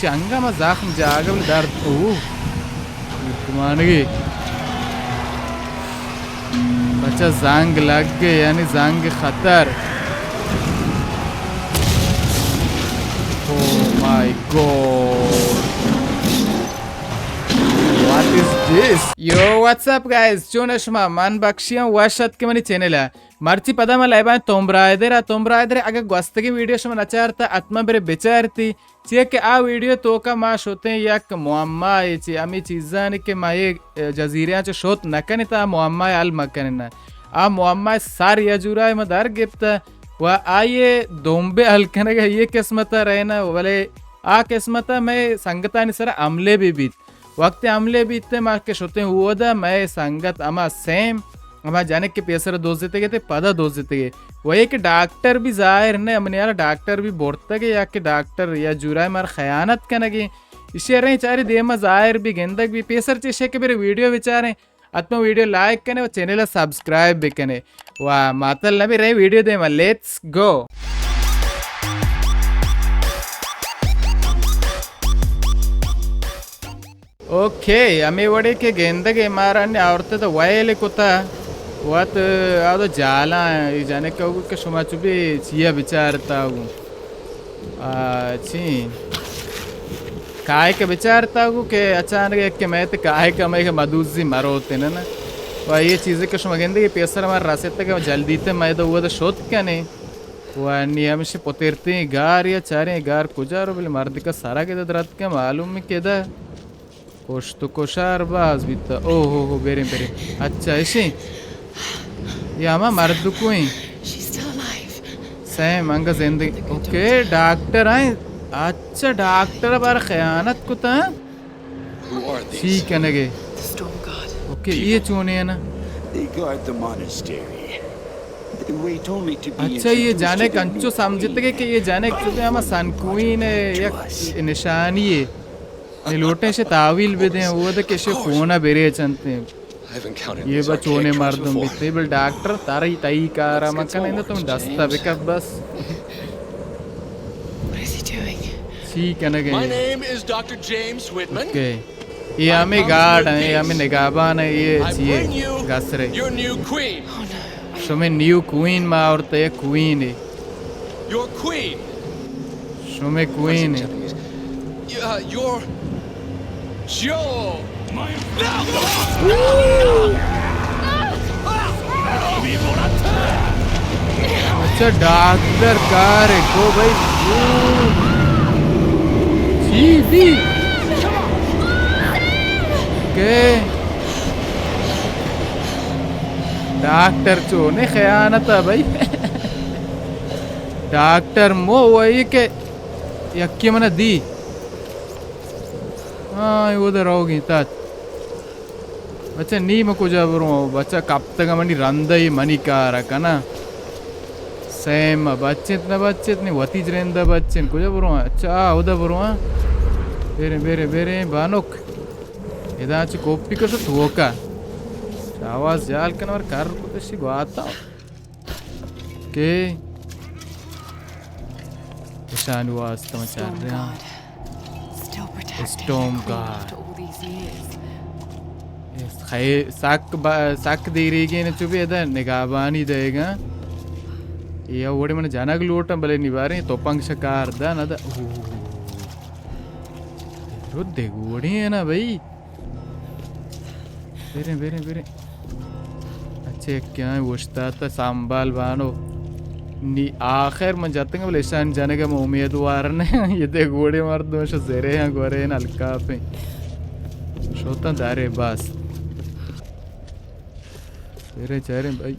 چنگا ما زخم جاگہ بلے درد۔ اوہ۔ مردمانگی۔ بچہ زنگ لگ، یعنی زنگ خطر۔ Oh my God۔ What is this? Yo, what's up guys? چون شما؟ من بخشی ہوں، وش اتک منی چینل ءَ۔ مرچی پدا ما لائیو آں توم برائدر ءَ، توم برائدر ءَ اگہ گوستگیں ویڈیو شما نچارتا، حتما برے بچارتی۔ چیا کہ آ ویڈیو توکا ما شتیں یک معمائے چہ ہمے چیزانی کہ ما اے جزیرہ چہ شت نہ کنیں تا معمائے حل مہ کنیں۔ آ معمائے سر یا جورائے ما در گپتا و آئیے دمبے حل کنگا یہ قسمتا رہنا، ولے آ قسمتا مئے سنگتانی سرا حملے بھی بیت۔ وقتی حملے بیت ما کہ شتیں اودا، مئے سنگت ہما سیم، ہما جنک کہ پیسر دوزتگے تے پدا دوزتگے۔ و یک ڈاکٹر بھی ظاہر نہ، منی حیالا ڈاکٹر بھی برتگے یا کہ ڈاکٹر یا جورائے مار خیانت کنگے۔ اشی رہیں چاری دیما ظاہر بھی گندگ بھی۔ پیسر چشے کہ برے ویڈیو بچاریں، حتما ویڈیو لائک کنے و چینل سبسکرائب بکنے۔ و ماتل نبی رہیں ویڈیو دیما، let's go۔ اوکے، ہمے وڑے کہ گندگ ءَ مارا نے آورت تو ویل کتا وت آدو جالاں، ای جنک ءَ گو کہ شما چو بی چیا بچارتا گو۔ آ، چی؟ کائک بچارتا گو کہ اچانک یک کہ میت کائک ہمے کہ مدوزی مروت نہ۔ و یہ چیزے کہ شما گندے کہ پیسر ہمارا رسیت کہ جلدی تے میں تو وہ شوت کنے۔ و نی ہمشی پترتیں گار یا چاریں گار کجا رو بلے مردکا سرا کہ درت کہ معلوم کہ دا۔ کشت و کشار باز بیتا۔ او ہو ہو، بریں، بریں۔ اچھا، اشیں۔ یہ ہما مردکوئیں۔ She's still alive۔ سیم انگا زندگی۔ اوکے، ڈاکٹر آئیں۔ اچھا، ڈاکٹر بار خیانت کتا۔ Who are these? چی کنگے؟ The Storm Guard۔ اوکے، یہ چونے ہیں نا؟ They guard the monastery۔ They wait only to be introduced to the new queen۔ اچھا، یہ جانک انچو سمجھتے کہ یہ جانک چونکہ ہما سن کوئین ہے، یک نشانی ہے۔ نی لوٹیں شے تحویل بدیں، وہ دے کہ شے خونہ برے چنتے۔ یہ بچونے مردم بیتے، بل ڈاکٹر تاری تئی کارا مکن، انده تم دستا بکف بس۔ What is he doing? چی کنگے؟ My name is Doctor James Whitman۔ Okay. یہ ہمیں گارڈ ہیں، یہ ہمیں نگہبان ہیں، یہ چیئے گسرے۔ Your new queen۔ شمیں نیو کوئین ما آورتا، یہ کوئین ہے۔ Your queen۔ شمے کوئین۔ Uh, your Joe۔ اچھا، ڈاکٹر کار ہے کو بھائی۔ جی، جی۔ کہ ڈاکٹر چو نے خیانت ہے بھائی۔ ڈاکٹر مو وہی کہ یکی من دی۔ ہاں، اے ودا روگی تات۔ بچہ نی من کجا بروں؟ بچہ کپتگ منی رندہ ای منی کارا کنا۔ سیم بچت نہ بچت نی وتی جرندہ بچن کجا بروں؟ اچھا، آ، اودا بروں۔ بیریں، بیریں، بیریں، بانک۔ ادا چہ کوپی کشو توکا۔ آواز جال کنور کر کتشی گواتا۔ کہ اشانی واسطہ من چار رہا۔ Storm guard. سک با-، سک دیریگیں چو بھی ادا نگہبانی دئیگا۔ یہ وڑے من جنگ لوٹاں بلے نی باریں توپنگ شکار دا نہ دا۔ اوہ۔ رو دگوڑی ہے نا بھائی۔ بریں، بریں، بریں۔ اچھا، کیا اوشتاتا سنبھال بانو۔ نی آخر من جتنگ بلے اشان جنگ من امیدوار نہ۔ یہ دے گوڑے مردم شو زرے ہیں گورے ہیں الکاپیں۔ شوتاں دارے بس۔ بریں چاریں بھائی۔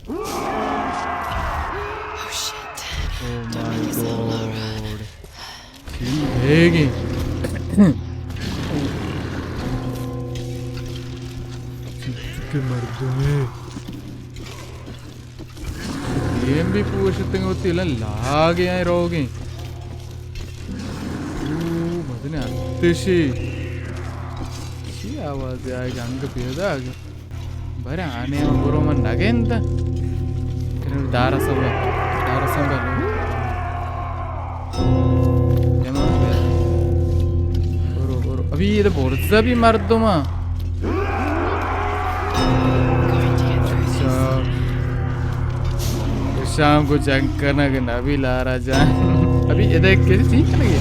Oh my God۔ چی بھیگیں؟ چکے مردمے۔ گیم بھی پوشتنگ ہوتی لن لاگے آئیں روگیں۔ او، مزنے اتشی۔ چی آواز آئے گنگ پیدا آگے۔ برے آنے ہم برو من نگند۔ کرے دارا سنبھال، دارا سنبھال۔ جمع بیا۔ پیر برزا بھی مردم ہاں۔ شام کو جنگ کنگ نبی لارا جان۔ ابھی ادھر کسی چیز لگے،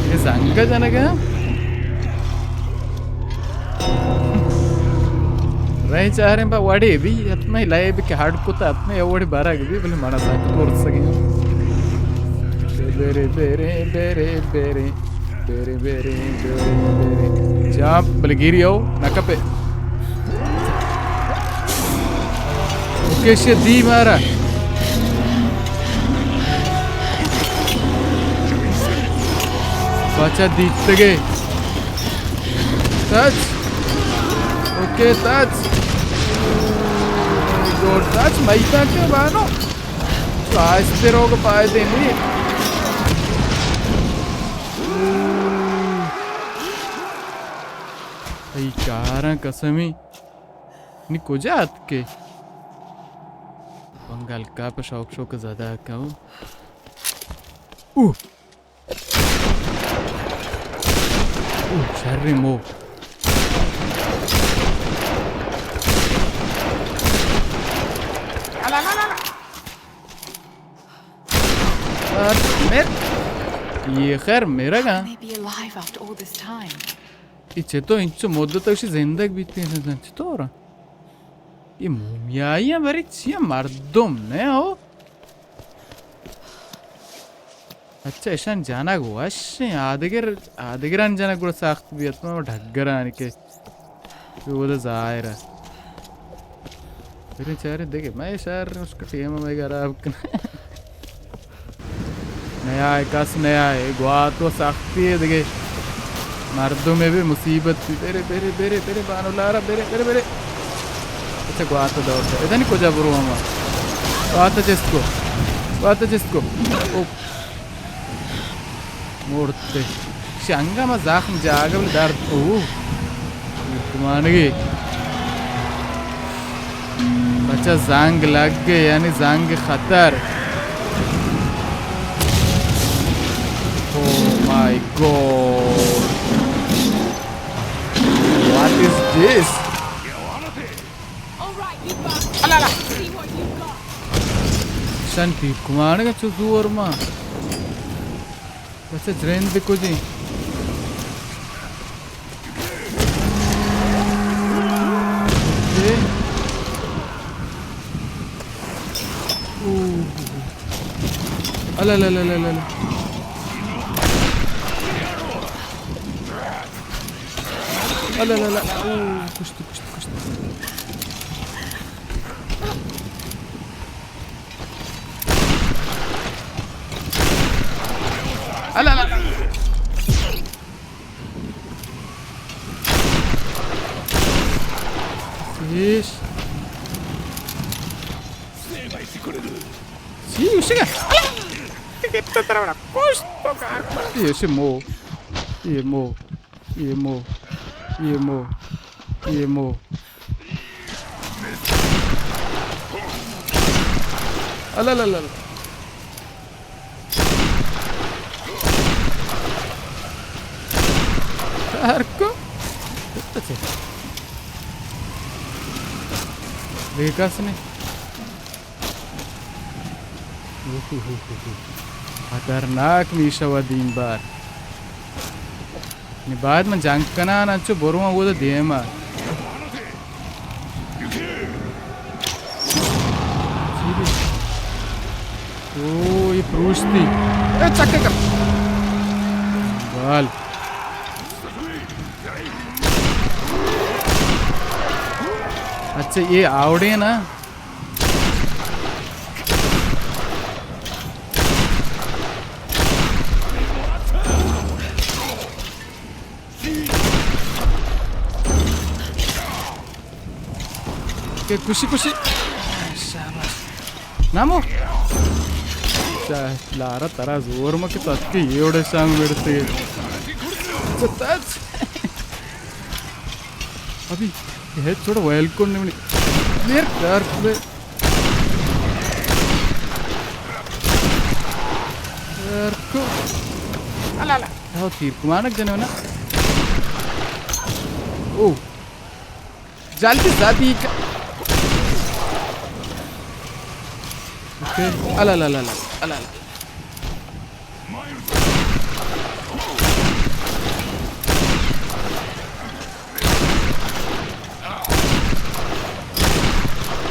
یہ زنگ جنگ ہے۔ رہے چاریں با وڑے بھی اتنے لائے بھی کہ ہڈ کو تا اتنے وڑے بارا بھی بلے مانا ساک تور سکے۔ بیرے، بیرے، بیرے، بیرے۔ بیرے، بیرے، بیرے، بیرے۔ جامپ، بلے گیری او، نہ کپے۔ اوکے، شے دی مارا۔ بچا دیتگے۔ تچ۔ اوکے، تچ۔ گوڈ تچ، میتا کے بانو۔ تو آہستہ روگ پائے دے نہیں۔ ای کاراں قسمی۔ نی کجا اتکے؟ بنگال کا پہ شوق شوق زدہ کہو۔ اوہ۔ اوہ، شر مو۔ یار، مر-، یہ خیر میرا گا۔ They be alive after all this time. یہ چطور انچو مدت اسی زندگ بیتی ہیں، چطور؟ یہ مومیائی ہیں، بری چیئے مردم نے ہو؟ اچھا، ایشان جنگ وش ایں، آدگر، آدگران جنگ گڑا سخت بیت، ما ڈگرانی کہ اودا ظاہر ہے۔ بریں چاریں دگہ، میں شہر اس کا ٹیم میں خراب کرنا۔ نیا ہے، کس نیا ہے، گوات و سختی ہے دگہ۔ مردم میں بھی مصیبت تھی۔ برے، برے، برے، برے، بانو لارا، برے، برے، برے۔ اچھا، گوات دور دے۔ ادھر نہیں کجا برو ہما۔ گوات چست کو۔ گوات چست کو۔ او۔ مرتے۔ شنگا ما زخم جاگہ بلے درد۔ او۔ کمانگی۔ بچہ زنگ لگ، یعنی زنگ خطر۔ Oh my God. What is this? All right, you bastard. See what you got. شن تیر کمانگا چو زور ما۔ بچہ جرین دے کجی۔ اے۔ اوہ۔ الا لا لا لا لا لا۔ الا لا لا۔ اوہ، کشت، کشت، کشت۔ الا لا لا۔ ایش۔ سی، اوشگا۔ الا۔ کشت تو کار۔ یہ سے مو۔ یہ مو۔ یہ مو، یہ مو، یہ مو۔ الا لا لا لا۔ ہر کو۔ بے کس نے۔ اوہ، اوہ، اوہ، اوہ۔ خطرناک میشہ و دیم بار۔ نی باید من جنگ کنان انچو برواں اودا دیما۔ او، یہ پروشتی۔ اے چکے کر۔ بال۔ اچھا، یہ آوڑے نا۔ کہ کشی کشی۔ شاباش۔ نامو۔ چا، لارا ترا زور ما کہ تتکی یہ وڑے شام میرتے۔ چا، تچ۔ ابھی یہ تھوڑا ویل کون نے منی۔ میر کار کلے۔ یار کو۔ الا، الا۔ ہاں، تیر کمانک جنے نا۔ او. جلدی زدی ک-، اوکے. الا لا لا لا. الا لا.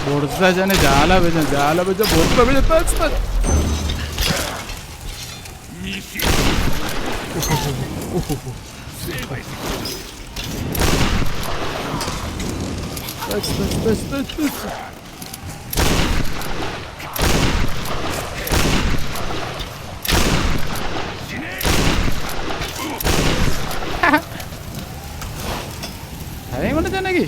برزا جنے جالا بجن، جالا بجن، برزا بجن، تچ، تچ. اوہ، اوہ، اوہ، اوہ. تچ، تچ، تچ، تچ، تچ. ارے من جنگی.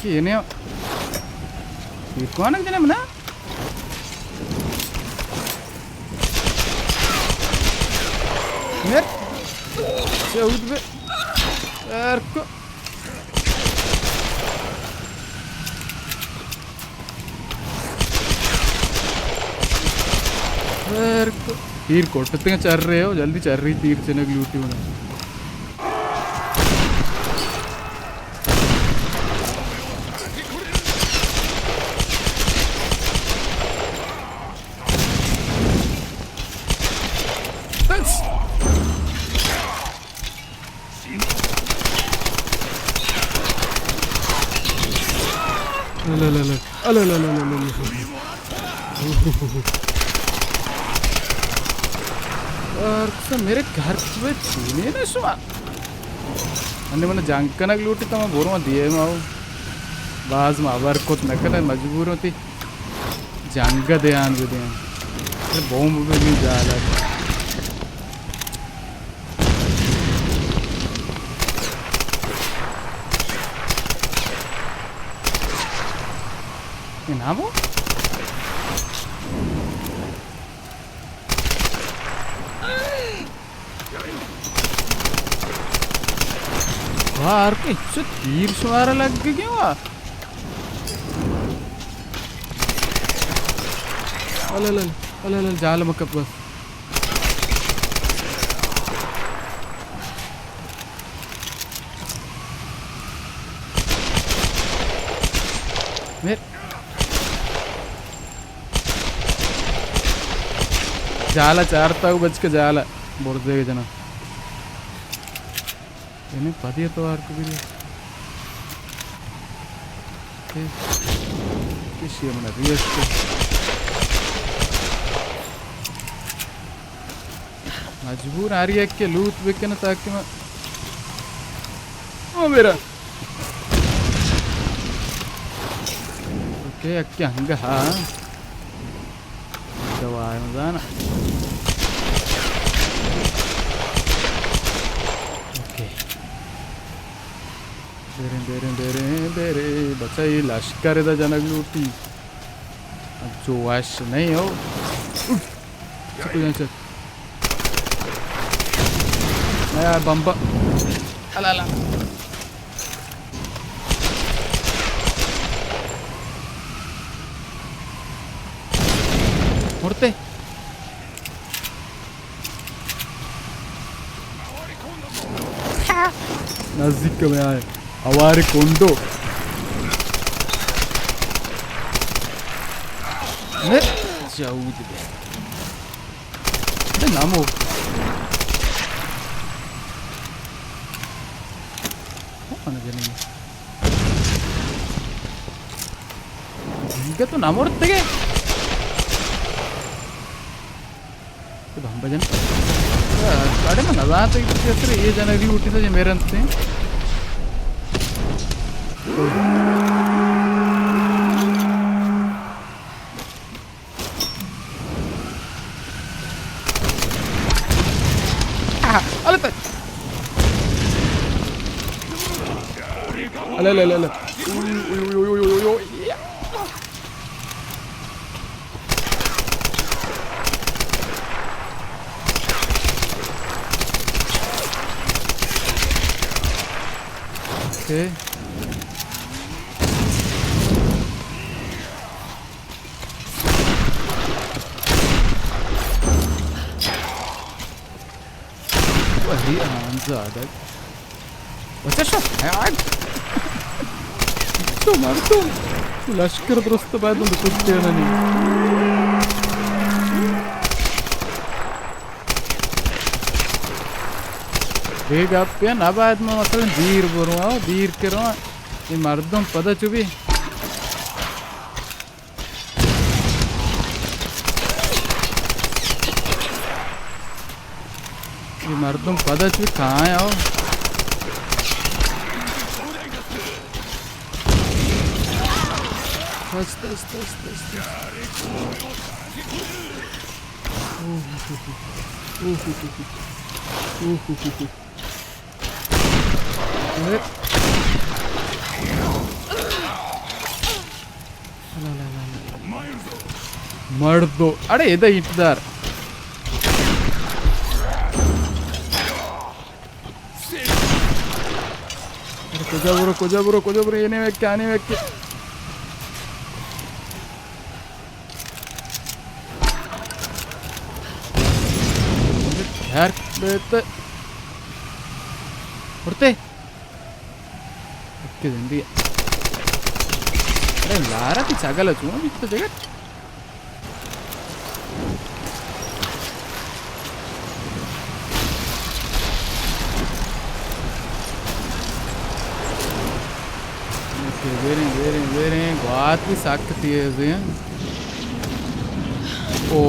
یہ نہیں. یہ کون ہے جنم نا؟ مر. چود بے. ارکو. ارکو. تیر کوٹتے چر رہے ہو، جلدی چر رہی تیر چنگ لوٹی ہونا. لا، لا، لا، لا. لا، لا، لا، لا، لا، لا. اور کسا میرے گھر پہ چینے نا شما. انہیں من جنگ کنگ لوٹی تو من برو دیئے ماو. باز ما ابر کت نہ کنہ، مجبور ہوتی جنگ دیان بدیان. بوم بی جالا. انامو. واہ، ہر کے چو تیر شمارا لگ گیا. الا، الا، الا، الا، جال مکپ بس. میر. جالا چارتا ہوں بچ کے جالا. برزے جنا. یعنی پدی تو آر کو بھی. کشی من ریس کو. مجبور آری یک کے لوت بکن تاکہ میں. او میرا. اوکے، یک کے ہنگا ہاں. دوا مزانا. اوکے. بیریں، بیریں، بیریں، بیریں. بچائی لشکر دا جنگ لوٹی. جو وش نہیں ہو. اٹھ. چکو جان چک. اے بمبا. الا، الا. مرتے. نزدیک میں آئے. آوار کنڈو. مر. جاود بے. بے نامو. کون جنی؟ دیگه تو نمرد دیگه. تو بمبا جن. اڑے من نزانت کہ چتر یہ جنگ دی اٹھی تو یہ میرن سے. الا، الا، الا، الا. اوکے. وہی آن زادگ. بچہ شو، ہیاگ. تو مردم. تو لشکر درست باید من بکشتے ننی. بے گپ یا نہ باید من مثلاً دیر بروں، آؤ، دیر کروں. یہ مردم پدا چو بھی. یہ مردم پدا چو کہاں ہے، آؤ. بس، بس، بس، بس، بس. اوہ، اوہ، اوہ. مردو. اڑے ادا اینٹ دار. اڑے کجا برو، کجا برو، کجا برو، یہ نہیں ویک، آنے ویک. یار، بیت. مرتے. اکے زندگی. اڑے لارا تی چاگل چون بیت جگت. اوکے، بیریں، بیریں، بیریں. گوات بھی سخت تیز ہیں. او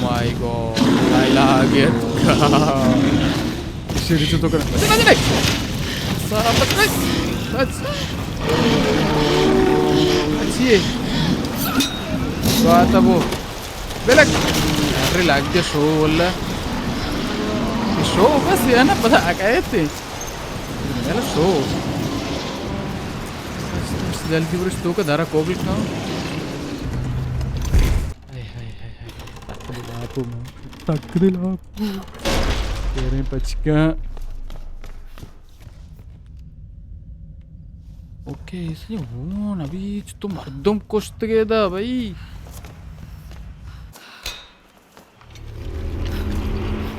مائی گاڈ، لاگ اتکا. شری چو تو کر. بچ، بچ، بچ. سارا بچ، بچ، بچ. اچھی ہے. تو آتا وہ. بلک. ارے لاگ دے شو واللہ. شو بس یہ نا پتا کہتے. یلا شو. جلدی برش تو کا دارا کوگل کھاؤ. ہائے، ہائے، ہائے، ہائے. تک دل آپ ہو ماں. تک دل آپ. تیرے پچکا. اوکے، اس نے ہون ابھی تو مردم کشت گئے دا بھائی.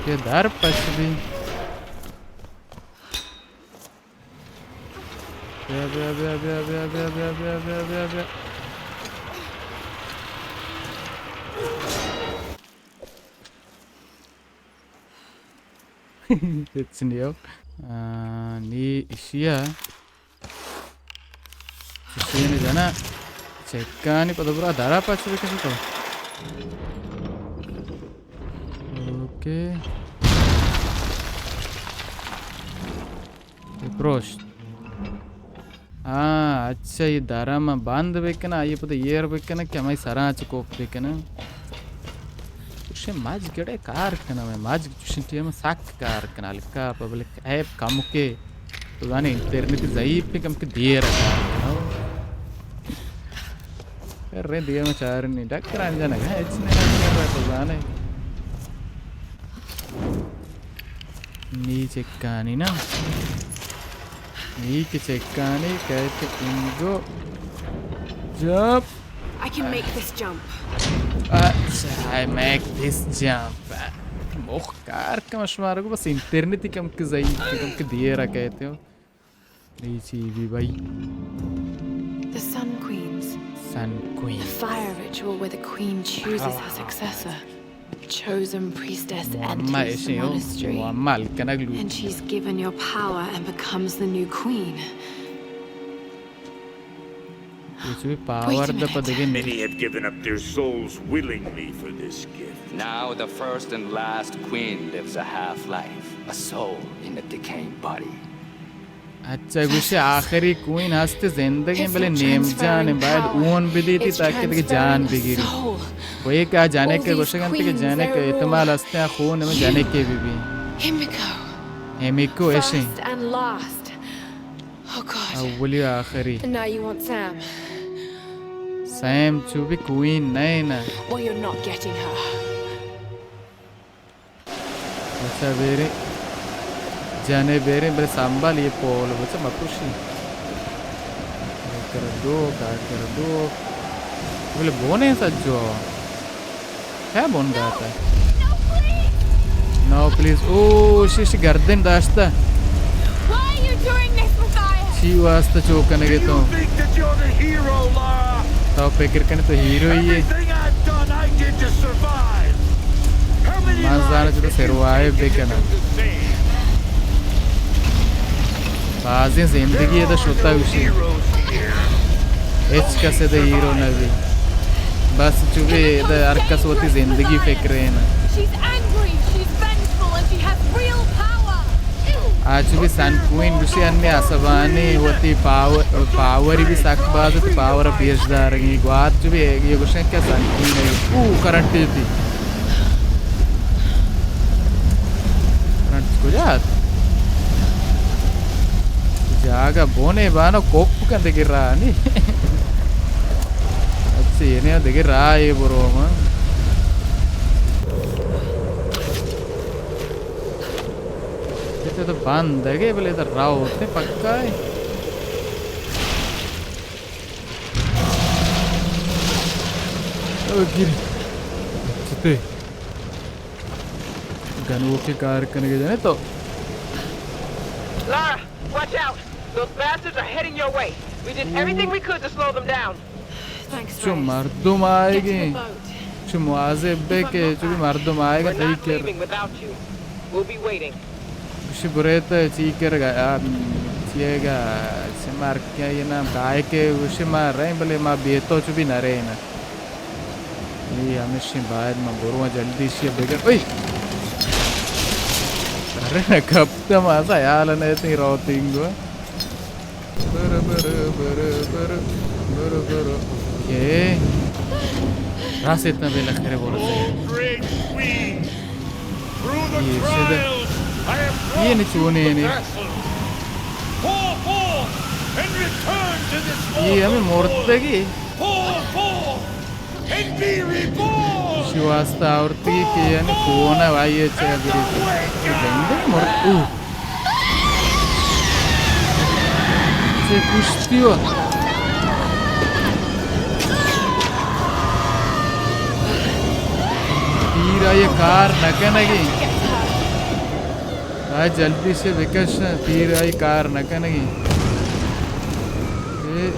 یہ در پچ بھی. بیا، بیا، بیا. ہچ نیو. آ، نی اشیا. چشین جنا. چکانی پدا برا دارا پاچ بکشی تو. اوکے. یہ پروشت. ہاں، اچھا، یہ دارا ما بند بکناں، آئی پدا ایر بکناں کہ ہمائی سراں چہ کوپ بکناں. چوشیں مج گڑے کار کناں، مج چوشیں ٹیم سک کار کناں، ہلکا پبلک ایپ کمکے، تو زانے انٹرنیٹ ضعیف ہے، کمکے دیر کار کناں. ارے دیم چار نہیں، ڈاکٹر انجا نہ ہے، اچ نہیں کر رہا تو زانے. نی چکانی نا. نی کہ چکانی کہتے انگو. Jump. I can make this jump. اچھا، I make this jump. مخ کار کم شمارا کو بس انٹرنیٹ کم کہ ضعیف، کم کہ دیر کہتے ہو. اے چی بی بھائی؟ The Sun Queens. Sun Queen. The fire ritual where the queen chooses her successor. Chosen priestess enters the monastery. And she's given your power and becomes the new queen. Wait a minute. Many have given up their souls willingly for this gift. Now the first and last queen lives a half life, a soul in a decaying body. اچھا، گوشے آخری کوئین ہستے زندگیں، بلے نیم جانیں، باید اون بدیتی تاکہ دگہ جان بگیری. و ایک آ جنکے گوشگ انت کہ جنک احتمال ہستیں آ خون ہمیں جنکے بی بی. ہیمیکو ایشیں. اولی و آخری. سیم چو بی کوئین نئے نا. بچا بیریں، جنے بیریں، بلے سنبھال یہ پول، بچا مپروشی. کردو، کار کردو. بلے بونے سجو. ہے بون داتا. نو پلیز. او، شش گردن داشتہ. Why are you doing this, Matthias? چی واسطہ چو کنگے تو؟ You think that you're the hero, Lara? تو فکر کنے تو ہیرو ہی ہے. Everything I've done, I did to survive. How many lives have you taken to do the same? من زاناں چو تو سروائیو بکناں. بازیں زندگی ادا شتا گوشی. ہچ کس ادا ہیرو نہ بی. بس چو بی ادا ہر کس وتی زندگی فکر ایں نا. She's angry, she's vengeful, and she has real power. آ چو بی سن کوئن گوشی انی عصبانی وتی پاور، پاوری بی سک باز تو پاور پیش دارگی. گوات چو بی یہ گوشن کہ سن کوئن ہے. او کرنٹ تی. کرنٹ کجا ات؟ جاگہ بونے بانو کوپ کن دگہ راہ نی. اچھا، یہ نہیں دگہ راہ یہ برو ہم. یہ تو بند ہے کہ بلے تو راہ ہوتے پکا ہے. او گری. چتے. گنوکے کار کنگے جنے تو. Lara, watch out. Those bastards are heading your way. We did everything we could to slow them down. Thanks, Reyes. چو مردم آئیگیں. Get to the boat. چو مواظب بے کہ چو بھی مردم آئیگیں تئی کر. We're not leaving without you. We'll be waiting. گوشی برے تو چی کر گا، آ، چیے گا، چی مارکیا یہ نام کائے کہ گوشی ما رہے بلے ما بے تو چو بھی نہ رہے نا. اے ہمیشی باید من برواں جلدی شی بگر. اوئی! ارے نہ کپتم، آسا حیال نہ تئی روتینگو. برو، برو، برو، برو، برو، برو. اوکے. راسیت نہ بے لخرے بولتے. یہ شدہ. یہ نچونے نے. یہ ہمیں مردگی. شی واسطہ آورتی کہ یعنی کون ہے بھائی، اچھا گری. یہ بندے مر-، اوہ. چے کشتی ہو. تیر آئی کار نہ کنگی. آ جلدی سے بکش، تیر آئی کار نہ کنگی. اے.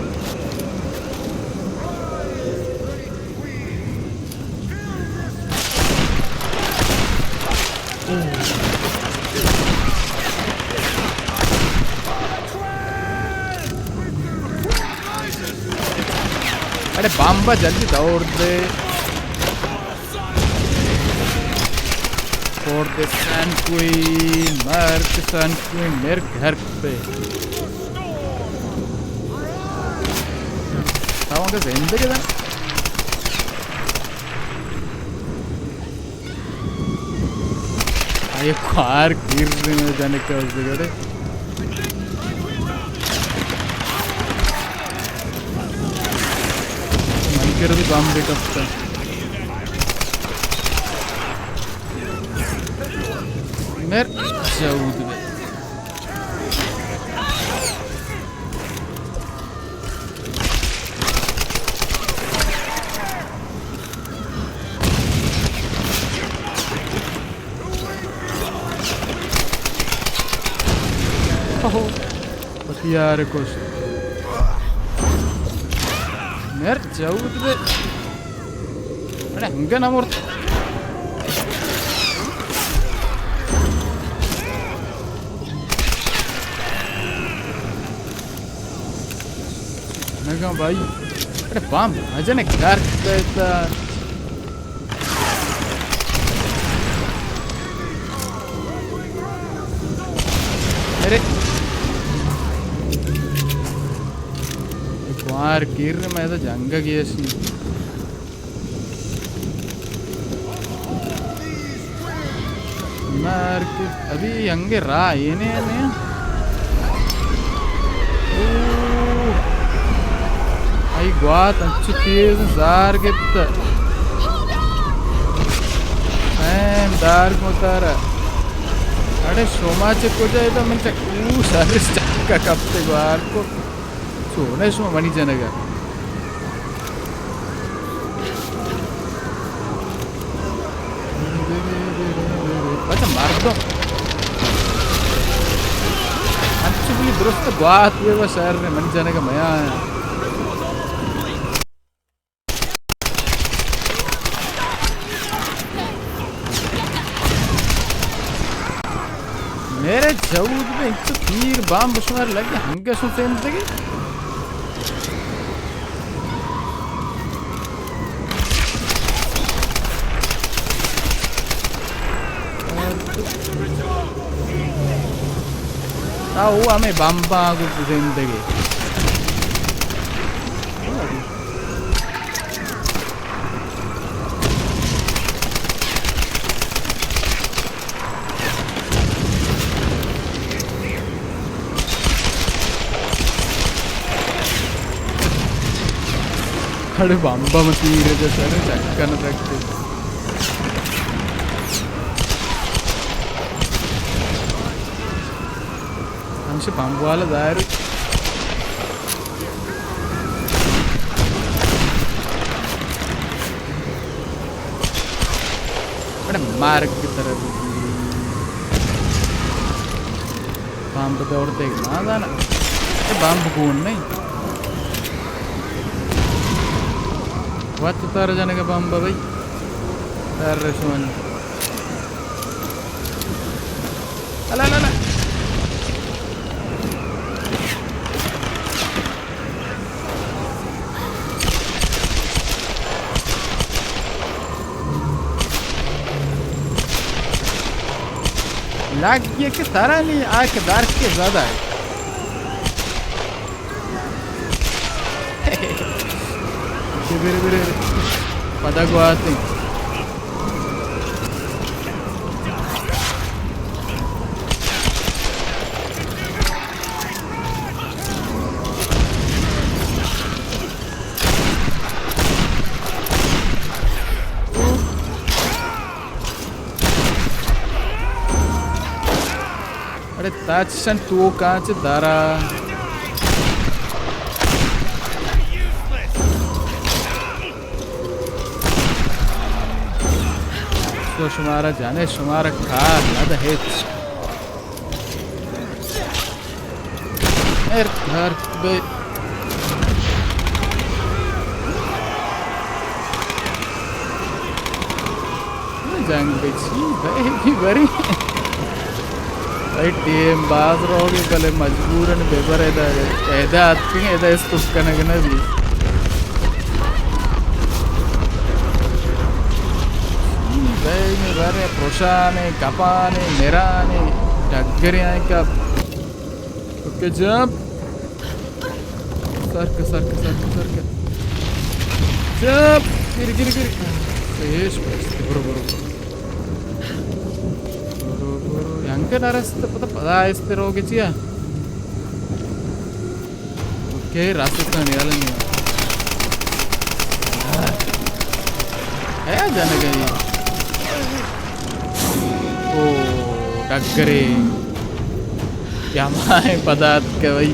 اڑے بامبا جلدی دور دے. For the Sun Queen, مرک سن کوئن، مرک ہر پہ. تاوان کا زندگی دا. آئی کوار گیر میں جانے کا اس دگڑے. من کر دی بام بے کپتا. مر جاود بے. اوہو. ہتھیار کش. مر جاود بے. اڑے ہنگا نہ مرت. نگاں بھائی. اڑے بام اجنے گار دیتا. ارے. کوار گیر میں تو جنگ گیشی. مار کے ابھی ہنگے راہ یہ نہیں ہے. اوہ. آئی گوات انچو تیز زار گپت. این دار گوتارا. اڑے شما چہ کجا ادا من چک او سر چکا کپتے گوار کو. چونے شما منی جنگا. اچھا، مردم انچو بلی درست گوات بے، بس شر من جنگ میاں۔ میرے جود میں انچو تیر بام بشمار لگے، ہنگا شو زندگی۔ آ، او ہمیں بمباں گوں زندگی۔ اڑے بمب بم تیر دے سر چکن تک۔ ہمشہ بمب والا ظاہر۔ اڑے مرگ طرف بمب دور دیکھ نہ زانا۔ اے بمب گون نہیں۔ وقت تر جانے کا بمب بھائی۔ تر رسون۔ الا، الا، الا۔ لگ یہ کہ ترا نہیں، آ کہ در کے زیادہ ہے۔ برے، برے، برے۔ پدا گواتے۔ اڑے تاچشن تو کانچ دارا۔ تو شمارا جانے، شمارا کار نہ دہ ہچ۔ ارت ہرت بے۔ جنگ بچی بے بری۔ اے ٹیم باز روگی، بلے مجبورن بے بر ادا۔ ادا اتکیں، ادا استوک کنگ نہ بی۔ بے بر پروشانے، کپانے، مرانے، ڈگرے آئیں کپ۔ Okay, jump. سر کا، سر کا، سر کا، سر کا۔ جمپ۔ گر، گر، گر۔ پیش، پیش۔ برو، برو، برو۔ برو، برو۔ ینکہ نرست، پتہ، پدا آہستہ روگے چیا؟ اوکے، راستے تو نیال نہیں۔ ہے جانے گئی۔ او، ڈگرے۔ یا مائیں پدا اتکہ بھائی۔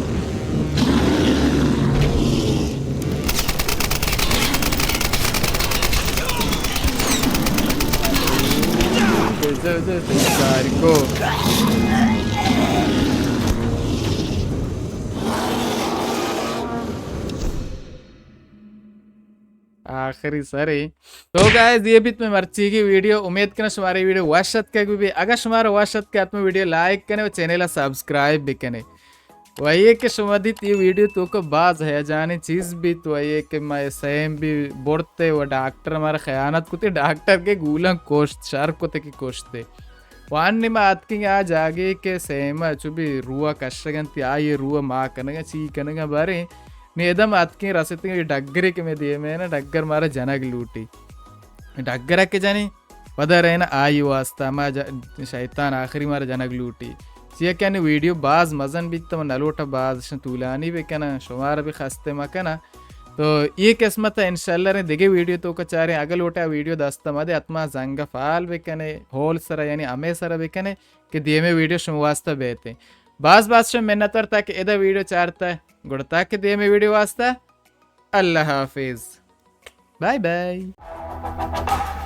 آخری سرے۔ تو گائز، یہ بیت مئے مرچیگی ویڈیو۔ امید کناں شمارا اے ویڈیو وش اتکگ بہ بی۔ اگاں شمارا وش اتکہ، حتماً ویڈیو لائک کنے و چینل ءَ سبسکرائب بکنے۔ و یہ کہ شما دیت، یہ ویڈیو توکا باز ہیجانی چیز بیت، و یہ کہ مئے سیم بی برتے و ڈاکٹر مارا خیانت کتے، ڈاکٹر کہ گولاں کشت، شر کتے کہ کشتے۔ و انی ما اتکیں آ جاگے کہ سیم ءَ چو بی روح کشگ انت، آئی روح ما کنگا، چی کنگا باریں۔ نی ادم اتکیں رستیں اے ڈگرے کہ مئے دیمے نا، ڈگر مارا جنگ لوٹی۔ ڈگر ءَ کہ جنی، پدا رہنا آئی واسطہ، ما ج-، شیطان آخری مارا جنگ لوٹی۔ چیا کہ انی ویڈیو باز مزن بیت، من نلوٹا باز شن طولانی بکناں، شمارا بھی خستے مکناں۔ تو اے قسمت ءَ انشاءاللہ ریں دگہ ویڈیو توکا چاریں۔ اگہ لوٹے آ ویڈیو دست ءَ مدے، حتماً زنگ ءَ فعال بکنے، ہول سرا یعنی ہمے سرا بکنے کہ دیمے ویڈیو شما واسطہ بیتے۔ باز باز شما منتوار تاکہ ادا ویڈیو چارتا۔ گڑا تاکہ دیمے ویڈیو واسطہ اللہ حافظ۔ Bye bye.